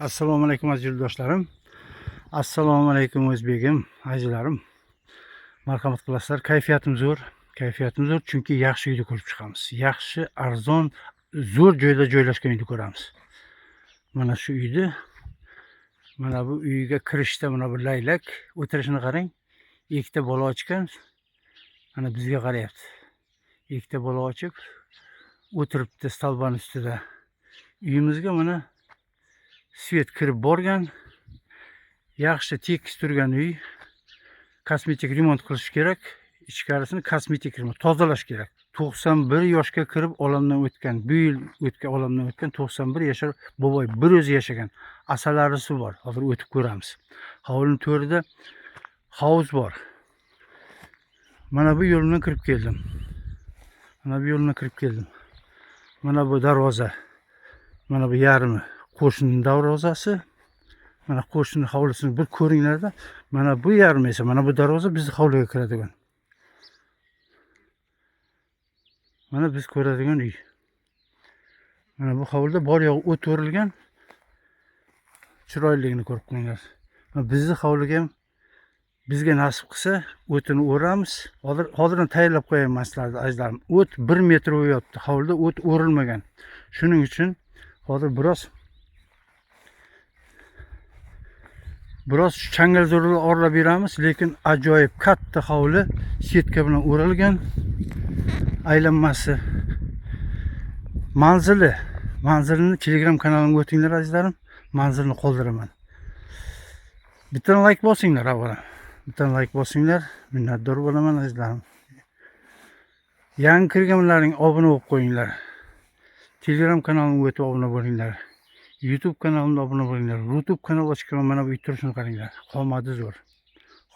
Assalomu alaykum aziz yurtdoshlarim. Assalomu alaykum o'zbegim, azizlarim. Marhamat qilasizlar. Kayfiyatim zo'r, kayfiyatim zo'r chunki yaxshi uyni ko'rib chiqamiz. Yaxshi, arzon, zo'r joyda joylashgan uyni ko'ramiz. Mana shu uyni, mana bu uyga kirishda mana bu laylak o'tirishini qarang. Ikkita bola ochgan. Mana bizga qarayapti. Ikkita bola ochib o'tiribdi stolban ustida. Uyimizga mana svet kirib borgan. Yaxshi tekis turgan uy. Kosmetik remont qilish kerak. Ichkarisini kosmetik remont, tozalash kerak. 91 yoshga kirib olamdan o'tgan, bu yil o'tgan olamdan o'tgan 91 yashar boboy bir o'zi yashagan. Asalarisi bor. Hozir o'tib ko'ramiz. Hovlining to'rida hovuz bor. Mana bu yo'ldan kirib keldim. Mana bu yo'ldan kirib keldim. Mana bu darvoza. Mana bu yarmi qo'shnining darvozasi. Mana qo'shni hovlisini bir ko'ringlarda. Mana bu yarmi esa mana bu darvoza bizni hovliga kiradigan. Mana biz ko'radigan uy. Mana bu hovlida bor yo'g'i o't o'rilgan. Chiroyliligini ko'rib qo'yinglar. Mana bizni hovliga ham bizga nasib qilsa o'tini o'ramiz. Hozirdan tayyorlab qo'yayman sizlarni azizlarim. O't 1 metr bo'yapti. Hovlida o't o'rilmagan. Shuning uchun hozir biroz changalzorlar oralab beramiz, lekin ajoyib katta hovli setka bilan o'ralgan. Aylanmasi manzilini Telegram kanalimga o'tinglar azizlarim, manzilni qoldiraman. Bitta like bosinglar avvalo. Bitta like bosinglar, minnatdor bo'laman azizlarim. Yangi kirganlaring obuna bo'lib qo'yinglar. Telegram kanalimga o'tib obuna bo'linglar. YouTube kanalimda obuna bo'linglar. YouTube kanal ochgan mana bu uy turishini qaranglar. Qomadi zo'r.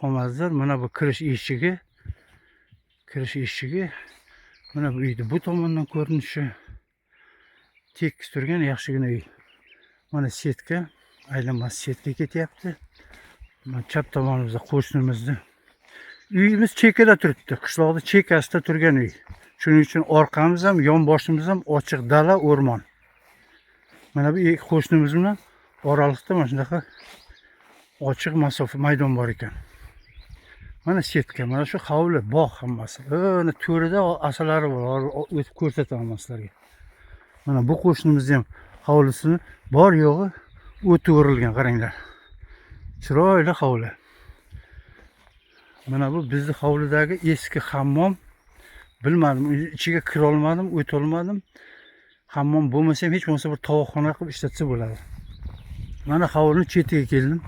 Qomadi zo'r. Mana bu kirish eshigi. Kirish eshigi. Mana bu uyni bu tomondan ko'rinishi. Tekis turgan yaxshigina uy. Mana setka, aylanma setka ketyapti. Mana chap tomonimizda qo'shnimizni uyimiz chekada turibdi. Qishloqda chekasida turgan uy. Shuning uchun orqamiz ham, yon boshimiz ham ochiq dala, o'rmon. Mana bu ikki qo'shnimiz bilan oraliqda mana shunaqa ochiq masofa maydon bor ekan. Mana setka, mana shu hovli, bog' hammasi. Ana to'rida asalari bor, hozir o'tib ko'rsataman sizlarga. Mana bu qo'shnimizni ham hovlisini bor yo'g'i o'ti o'rilgan, qaranglar. Chiroyli hovli. Mana bu bizni hovlidagi eski hammom. Bilmadim, ichiga kira olmadim, o'ta olmadim. Hammom bo'lmasa ham hech bo'lmasa bir tovoqxona qilib ishlatsa bo'ladi. Mana hovlining chetiga keldim.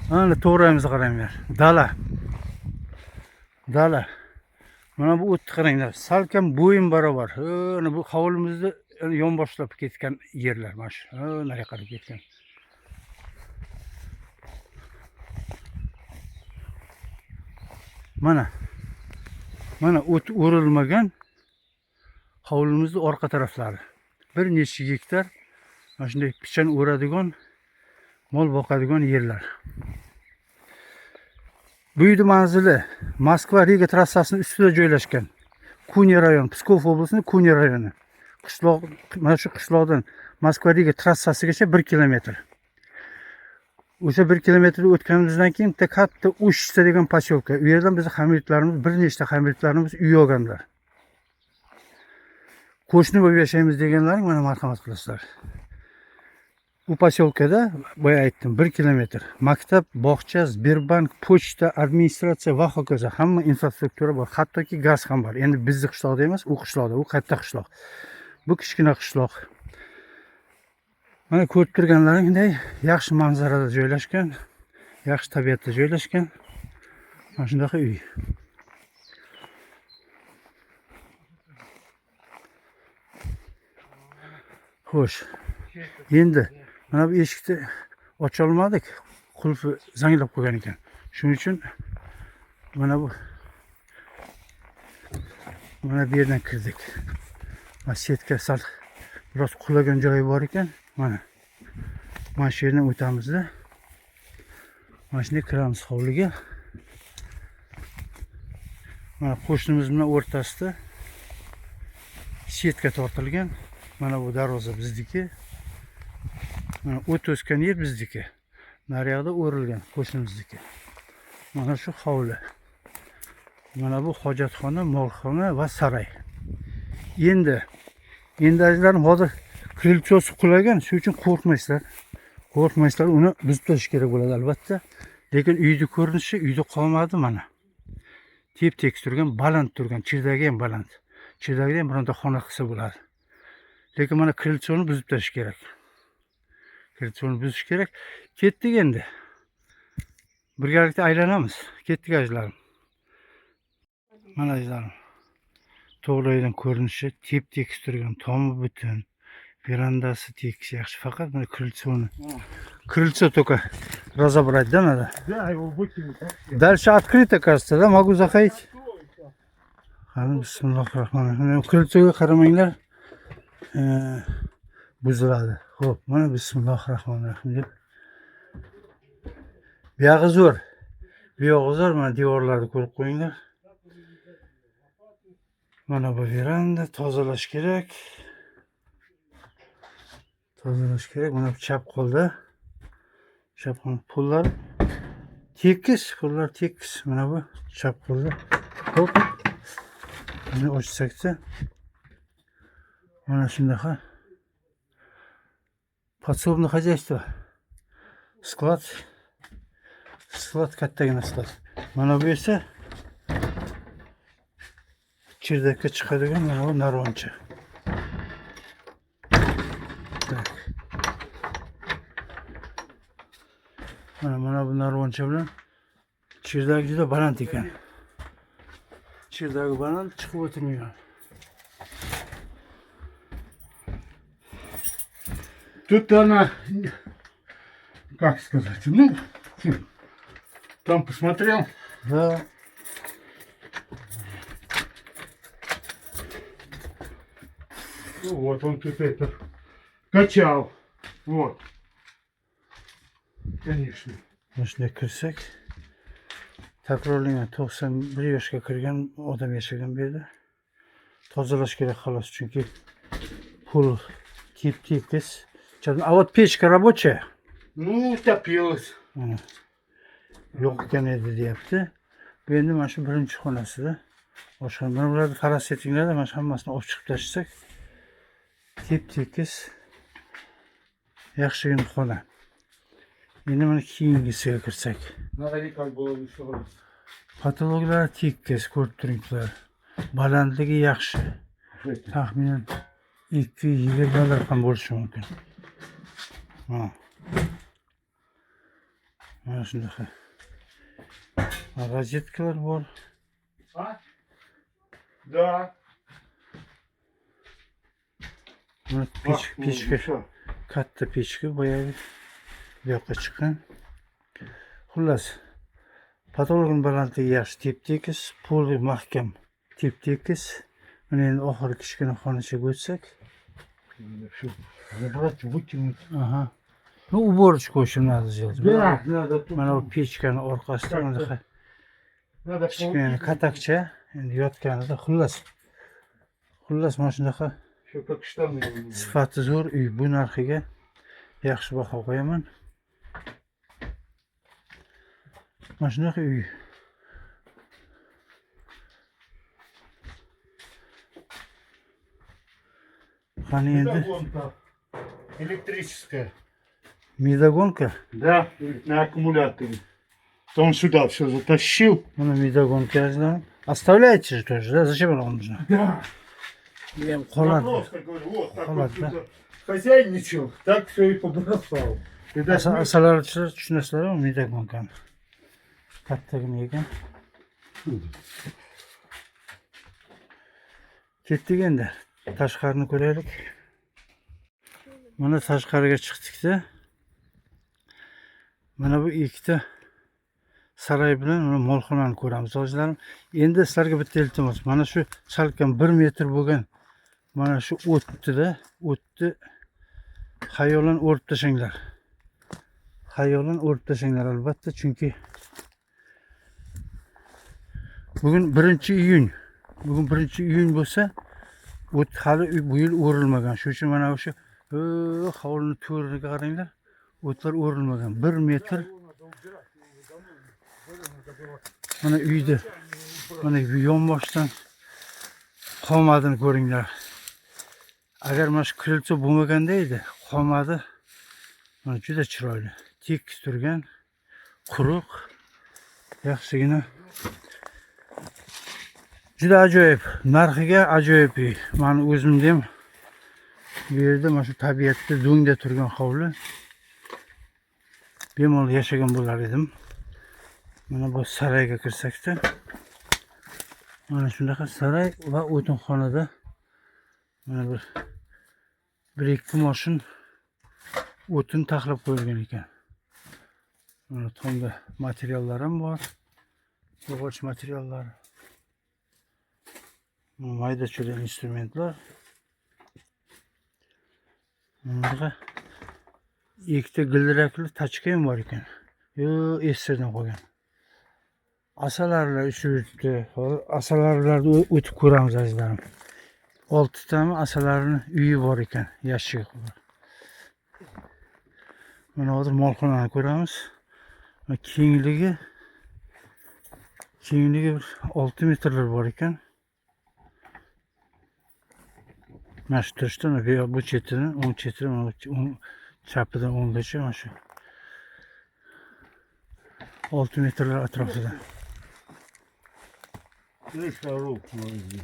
Mana to'g'ramizni qaranglar. Dala. Dala. Mana bu o'tni qaranglar. Salkam bo'yim barobar. Mana bu hovlimizni yonboshlab ketgan yerlar mana shu. Nariga qarab ketgan. Mana. Mana o't o'rilmagan hovlimizning orqa taraflari. Bir necha gektar mana shunday pichan o'radigan, mol boqadigan yerlar. Bu uyni manzili Moskva Riga trassasining ustida joylashgan. Kunya rayon, Pskov oblastining Kunya rayoni. Qishloq, mana shu qishloqdan Moskva Riga trassasigacha 1 kilometr. O'sha 1 kilometrni o'tganimizdan keyin bitta katta Ushcha degan posyolka. U yerdan bizni hamyurtlarimiz, bir nechta hamyurtlarimiz uy olganlar. Qo'shni bo'lib yashaymiz deganlaring mana marhamat qilasizlar. Bu posyolkada boya aytdim 1 kilometr. Maktab, bog'cha, Sberbank, pochta, administratsiya va hokazo hamma infrastruktura bor. Hattoki gaz ham bor. Endi bizni qishloqda emas, u qishloqda, u katta qishloq. Bu kichkina qishloq. Mana ko'rib turganlaringday yaxshi manzarada joylashgan, yaxshi tabiatda joylashgan mana shunaqa uy. Xo'sh. Endi mana bu eshikni ocha olmadik. Qulfi zanglab qo'ygan ekan. Shuning uchun mana bu yerdan kirdik. Mana setka sal biroz qulagan joyi bor ekan. Mana. Mana shu yerdan o'tamizda. Mana shunday kiramiz hovliga. Mana qo'shnimiz bilan o'rtasida setka tortilgan. Mana bu darvoza bizniki. Mana o't o'sgan yer bizniki. Nariyoqda o'rilgan qo'shnimizniki. Mana shu hovli. Mana bu hojatxona, molxona va saray. Endi azizlarim, hozir крыльцо si qulagan, shuning uchun qo'rqmaysizlar. Qo'rqmaysizlar, uni buzib tashlash kerak bo'ladi albatta. Lekin uyni ko'rinishi uyda qolmadi mana. Tep-tekis turgan, baland turgan, chirdagi ham baland. Chirdagida ham bironta xona qilsa bo'ladi. Lekin mana крыльцо ni buzib tashlash kerak. Крыльцо ni buzish kerak. Ketdik endi. Birgalikda aylanamiz. Ketdik, azizlarim. Mana, azizlarim. To'g'ri ko'rinishi tep-tekis turgan, tomi butun. Verandasi tekis, yaxshi. Faqat mana крыльцо ni. Крыльцо только разобрать, да, надо? Да, его выкинуть вообще. Дальше открыто, кажется, да? Могу заходить? Qani, bismillahirrohmanirrohim. Крыльцо ga qaramanglar. Buziladi. Xo'p, mana bismillahirrohmanirrohim deb. Buyog'i zo'r. Buyog'i zo'r, mana devorlarni ko'rib qo'yinglar. Mana bu veranda tozalash kerak. Tozalash kerak. Mana bu chap qo'lda. Chap qo'l pullar tekis, pullar tekis. Mana bu chap qo'lda. Xo'p. Buni ochsakda mana shunaqa подсобное хозяйство. Склад. Склад, kattagina склад. Mana bu esa chirdakka chiqadigan mana bu narvoncha. Так. Mana bu narvoncha bilan chirdak juda baland ekan. Chirdagi baland, chiqib o'tirmayman. Тут она, как сказать, ну, там посмотрел. Да. Ну вот, он тут это качал. Вот. Конечно. Mana shunday kirsak, takrorlayman, 91 yoshga kirgan odam yashagan bu yerda. Tozalash kerak xolos, chunki pul tep tekis. А вот печка рабочая. Ну, топилась. Mana yo'q ekan edi deyapti. Bu endi mana shu birinchi xonasida. Oshxona. Mana bularni faraz etinglar, mana shu hammasini olib chiqib tashlasak, tep tekis yaxshigina xona. Endi mana keyingisiga kirsak. Надо как было еще раз. Потолок lari tekis, ko'rib turinglar. Balandligi yaxshi. Taxminan 2,20 ham bo'lishi mumkin. Mana. Mana shunaqa. Rozetkalar bor. А? Да. Mana pechka, katta pechka boyagi bu yoqqa chiqqan. Xullas, потолок ning balandligi yaxshi, tep-tekis, poli mahkam, tep-tekis. Mana endi oxiri kichkina xonachaga o'tsak. Забрать, выкинуть. Aha. Ну, уборочку еще надо сделать. Да, надо тут. Mana bu pechkani orqasida bunaqa Надо kichkina katakcha endi yotganida, xullas mana shunaqa Еще как штаны. sifati zo'r uy. Bu narxiga yaxshi baho qo'yaman. Mana shunaqa uy. Qani endi? Медогонка электрическая. Медогонка? Да, на аккумуляторе. То он сюда все затащил. Mana медогонка, azizlarim. Оставляете же тоже, да? Зачем она вам нужна? Да. Bu ham Я qoladi. просто говорю, вот так Холод, вот да? сюда хозяйничал, так все и побросал. Видать, Asalarichilar tushunasizlar, medogonkani. Kattagina ekan. Ketdik endi. Tashqarini ko'raylik. Mana tashqariga chiqdik-da. Mana bu ikkita saray bilan mana molxonani ko'ramiz, azizlarim. Endi sizlarga bitta iltimos. Mana shu salkam 1 metr bo'lgan mana shu o'tni-da, o'tni xayolan o'rib tashlanglar. Xayolan o'rib tashlanglar albatta, chunki bugun 1-iyun. Bugun 1-iyun bo'lsa, o't hali bu yil o'rilmagan. Shuning uchun mana o'sha Hovlini to'riga qaranglar. O'tlar o'rilmagan. 1 metr. Mana uyda. Mana yonboshdan qomadini ko'ringlar. Agar mana shu крыльцо bo'lmaganda edi, qomadi mana juda chiroyli. Tekis turgan, quruq, yaxshigina. Juda ajoyib, narxiga ajoyib uy. Mani o'zimda ham bu yerda mana shu tabiatda do'ngda turgan hovli. Bemalol yashagan bo'lar edim. Mana bu sarayga kirsakda mana shunaqa saray va o'tinxonada mana bir ikki moshin o'tin taxlab qo'yilgan ekan. Mana tomda materiallar ham bor. Yog'och materiallari. Mayda chuyda instrumentlar. Bunaqa ikkita gildirakli tachka ham bor ekan. Yo, esirdan qolgan. Asalarilar uchib yuribdi. Hozir asalarilarni o'tib ko'ramiz azizlarim. 6 tami asalarini uyi bor ekan, yashik bor. Mana hozir molxonani ko'ramiz. Mana kengligi bir 6 metrlar bor ekan. Mana shu turishda mana bu chetidan, o'ng chetidan, mana bu o'ng chapidan o'nggacha mana shu 6 metrlar atrofida. Крыша рухнула здесь.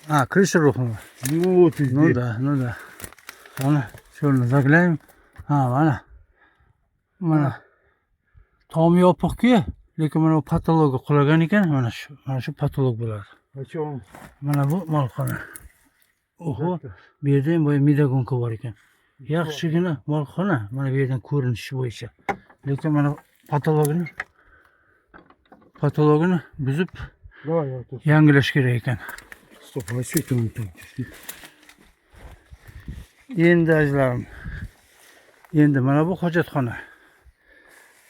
А, крыша рухнула. Ну вот и Ну здесь. да, ну да. Mana shuni заглянем. Ha, mana. Mana. Tom yopiq-ku, lekin mana bu потолок i qulagan ekan, mana shu, mana shu потолок bo'ladi. А чё он? Mana bu molxona. Oho, bu yerda ham boya медогонка bor ekan. Yaxshigina molxona mana bu yerdan ko'rinishi bo'yicha. Lekin mana потолок ini buzib Давай я тут. yangilash kerak ekan. Стоп, а что это он там? Endi azizlarim, endi mana bu hojatxona.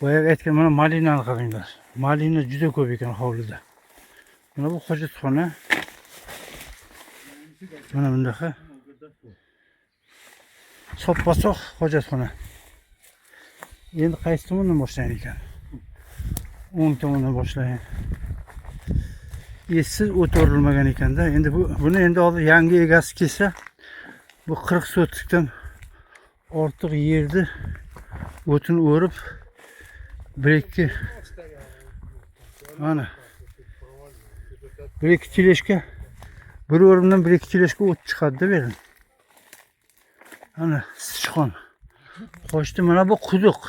Boyagi aytgan mana malinani qaranglar. Malina juda ko'p ekan hovlida. Mana bu hojatxona. Mana bundaqa soppa-sog' hojatxona. Endi qaysi tomondan boshlayin ekan? O'ng tomondan boshlayin. Essiz o't o'rilmagan ekanda. Endi buni endi hozir yangi egasi kelsa, bu 40 sotikdan ortiq yerni o'tin o'rib bir ikki mana bir ikki тележка, bir o'rimdan bir ikki тележка o't chiqadi deb edim. Ana sichqon qochdi. Mana bu quduq.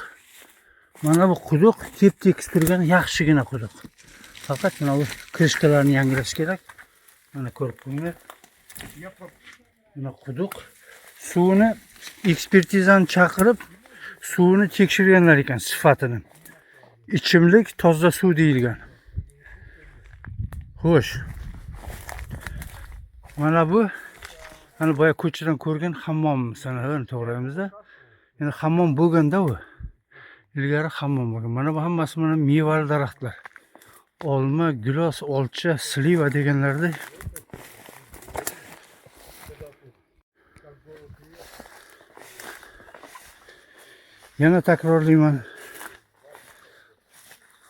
Mana bu quduq tep tekis turgan yaxshigina quduq. Faqat mana bu крышка larni yangilash kerak. Mana ko'rib qo'yinglar. Mana quduq. Suvini ekspertizani chaqirib, suvini tekshirganlar ekan sifatini. Ichimlik toza suv deyilgan. Xo'sh. Mana bu mana boya ko'chadan ko'rgan hammomimiz, ana to'g'rimizda. Endi hammom bo'lganda u. Ilgari hammom bo'lgan. Mana bu hammasi mana mevali daraxtlar. Olma, gilos, olcha, sliva deganlarda. Yana takrorlayman.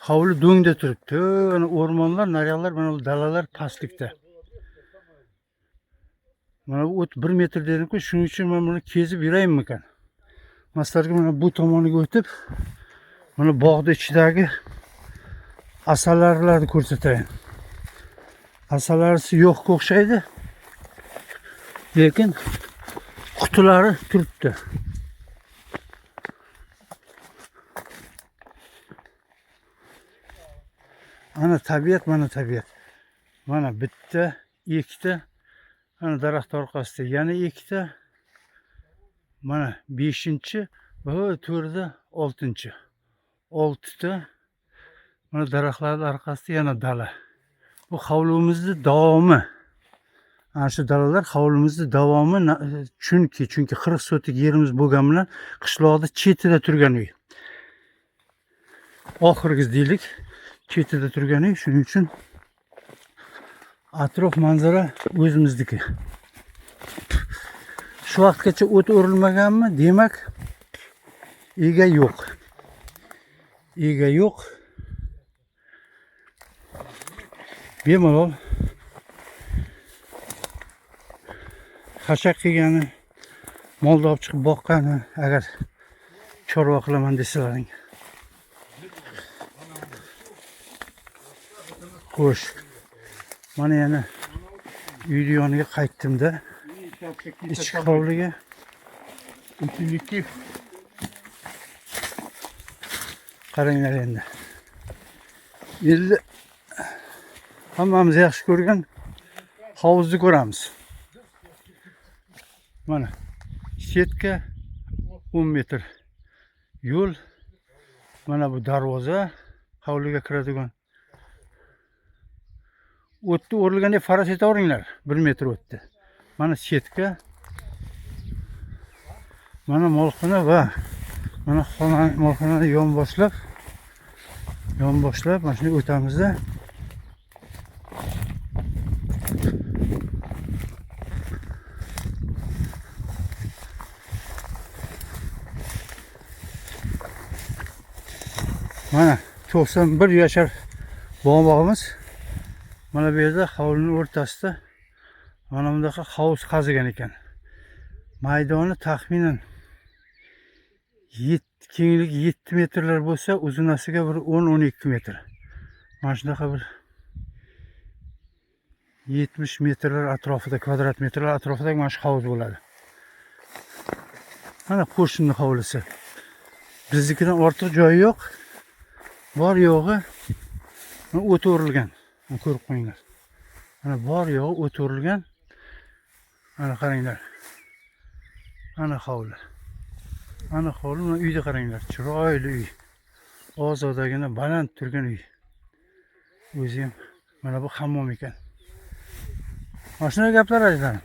Hovli do'ngda turibdi. Mana o'rmonlar, naryoqlar, mana bu dalalar pastlikda. Mana bu o't 1 metr dedim-ku, shuning uchun men buni kezib yuraymikan? Masalan, mana bu tomoniga o'tib, mana bog'ning ichidagi asalarilarni ko'rsatayin. Asalarisi yo'qqa o'xshaydi. Lekin qutilari turibdi. Ana tabiat, mana tabiat. Mana bitta, ikkita, ana daraxt orqasida yana ikkita. Mana 5-chi va to'rida 6-chi. 6ta mana daraxtlarning orqasida yana dala. Bu hovlimizning davomi. Ana shu dalalar hovlimizning davomi, chunki 40 sotik yerimiz bo'lgani bilan qishloqda chetida turgan uy. Oxirgi deylik, chetida turgan uy, shuning uchun atrof manzara o'zimizniki. Shu vaqtgacha o't o'rilmaganmi? Demak, ega yo'q. Ega yo'q. Bemalol xashak qilgani, molni olib chiqib boqqani, agar chorva qilaman desalaring. Xo'sh. Mana yana uyni yoniga qaytdim-da. И сейчас какие-то Ichki там hovliga. Ученики. Qaranglar endi. Endi hammamiz yaxshi ko'rgan hovuzni ko'ramiz. Mana setka 10 metr yo'l. Mana bu darvoza hovliga kiradigan. O'tni o'rilgan deb faraz etaveringlar. 1 metr o'tdi. Mana setka. Mana molxona va mana molxonani yonboshlab mana shunday o'tamizda. Mana 91 yashar bobomimiz mana bu yerda hovlining o'rtasida mana bunaqa hovuz qazigan ekan. Maydoni taxminan kengligi 7 metrlar bo'lsa, uzunasiga bir 10-12 metr. Mana shunaqa bir 70 metrlar atrofida, kvadrat metrlar atrofida mana shu hovuz bo'ladi. Mana qo'shni hovlisi. Biznikidan ortiq joyi yo'q. Bor yo'g'i mana o't o'rilgan. Mana ko'rib qo'yinglar. Mana bor yo'g'i o't o'rilgan. Mana qaranglar. Ana hovli. Ana hovli, mana uyni qaranglar. Chiroyli uy. Ozodagina baland turgan uy. O'zi ham mana bu hammom ekan. Mana shunday gaplar azizlarim.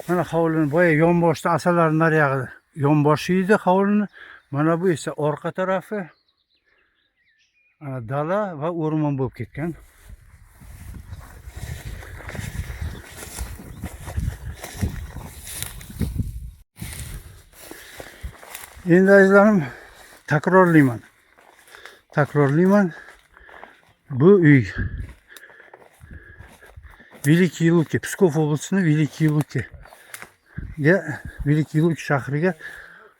Mana hovlini boya yonboshda asallarning nariyog'ida yonboshi edi hovlini. Mana bu esa orqa tarafi. Ana dala va o'rmon bo'lib ketgan. Endi azizlarim, takrorlayman. Takrorlayman. Bu uy Великие Луки, Pskov oblastini Великие Луки ga, Великие Луки shahriga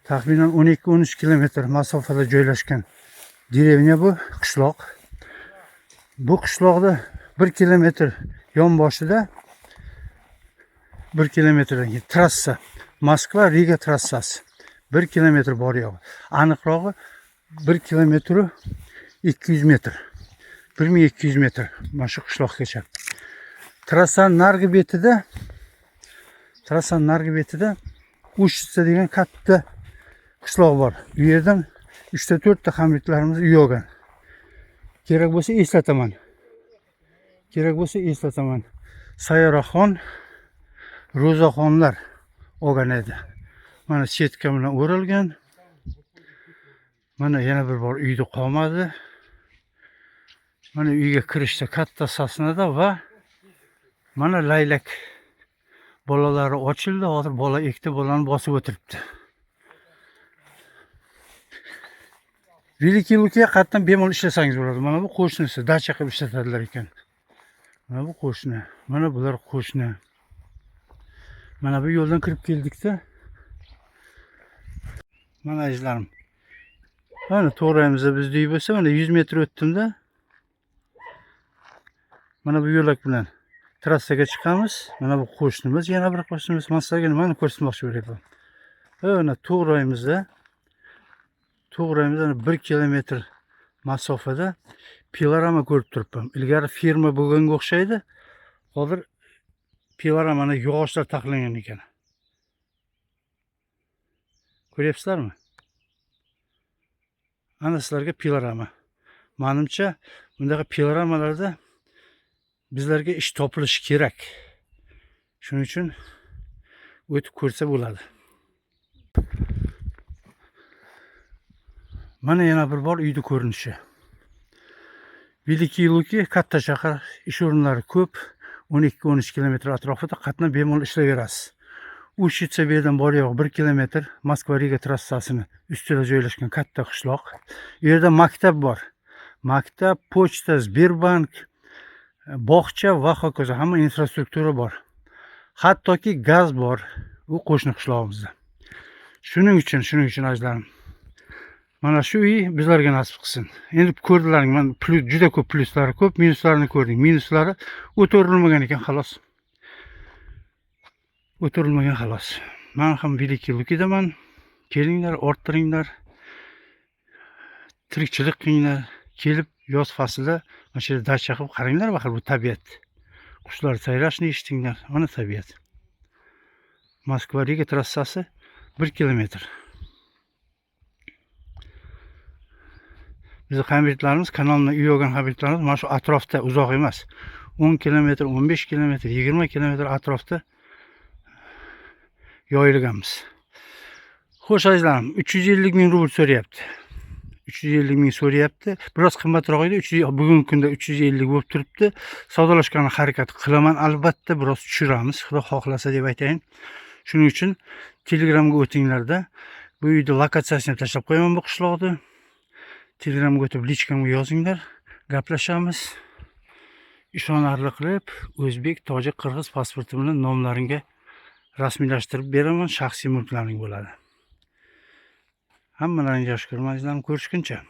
taxminan 12-13 kilometr masofada joylashgan деревня bu, qishloq. Bu qishloqda 1 kilometr yonboshida 1 kilometrdan keyin trassa, Moskva Riga trassasi. 1 kilometr bor yo'g'i. Aniqrog'i 1 kilometr 200 metr. 1200 metr mana shu qishloqgacha. Trassaning narigi betida, trassaning narigi betida Ushitsa degan katta qishloq bor. U yerdan uchta to'rtta hamyurtlarimiz uy olgan. Kerak bo'lsa eslataman. Kerak bo'lsa eslataman. Sayyoraxon, Ro'zaxonlar olgan edi. Mana setka bilan o'ralgan. Mana yana bir bor uyda qolmadi. Mana uyga kirishda katta sasnada va mana laylak bolalari ochildi. Hozir bola ikkita bolani bosib o'tiribdi. Великие Луки qayerdan bemalol ishlasangiz bo'ladi. Mana bu qo'shnisi dacha qilib ishlatadilar ekan. Mana bu qo'shni, mana bular qo'shni. Mana bu yo'ldan kirib keldikda. Mana azizlarim. Mana to'g'rimizda bizni uy bo'lsa, mana 100 metr o'tdimda. Mana bu yo'lak bilan trassaga chiqamiz. Mana bu qo'shnimiz, yana bir qo'shnimiz. Men sizlarga nimani ko'rsatmoqchi bo'lyapman. Mana to'g'rimizda 1 kilometr masofada pilorama ko'rib turibman. Ilgari firma bo'lganga o'xshaydi. Hozir piloramani yog'ochlar taxlangan ekan. Ko'ryapsizlarmi? Ana sizlarga pilorama. Menimcha bundaqa piloramalarda bizlarga ish topilishi kerak. Shuning uchun o'tib ko'rsa bo'ladi. Mana yana bir bor uyni ko'rinishi. Великие Луки katta shahar, ish o'rinlari ko'p. 12-13 kilometr atrofida qatnab bemalol ishlayverasiz. Ushitsa bu yerdan bor yo'q 1 kilometr, Moskva Riga trassasini ustida joylashgan katta qishloq. U yerda maktab bor. Maktab, pochta, Sberbank, bog'cha va hokazo, hamma infrastruktura bor. Hattoki gaz bor u qo'shni qishlog'imizda. Shuning uchun, azizlarim, mana shu uy bizlarga nasib qilsin. Endi ko'rdilaring, man juda ko'p plyuslari ko'p, minuslarini ko'rdik. Minuslari o'tirilmagan ekan, xolos. O'tirilmagan, xolos. Man ham Великий Лукиdaman. Kelinglar, orttiringlar. Tirikchilik qilinglar. Kelib yoz faslida mana shu yerda dacha qilib qaranglar, axir bu tabiat. Qushlar sayrashini eshitinglar. Mana tabiat. Moskva Riga trassasi 1 kilometr. Bizni hamyurtlarimiz, kanalni uy olgan hamyurtlarimiz mana shu atrofda, uzoq emas. 10 kilometr, 15 kilometr, 20 kilometr atrofda yoyilganmiz. Xo'sh, azizlarim, 350 ming rubl so'rayapti. 350 ming so'rayapti. Biroz qimmatroq edi. 300, bugungi kunda 350 bo'lib turibdi. Savdolashgani harakat qilaman albatta, biroz tushiramiz, Xudo xohlasa deb aytayin. Shuning uchun Telegramga o'tinglarda, bu uyni lokatsiyasini tashlab qo'yaman bu qishloqni. Telegramga o'tib личка mga yozinglar, gaplashamiz. Ishonarli qilib, o'zbek, tojik, qirg'iz pasporti bilan nomlaringga rasmiylashtirib beraman, shaxsiy mulklaring bo'ladi. Hammalaringni yaxshi ko'raman, azizlarim, ko'rishguncha.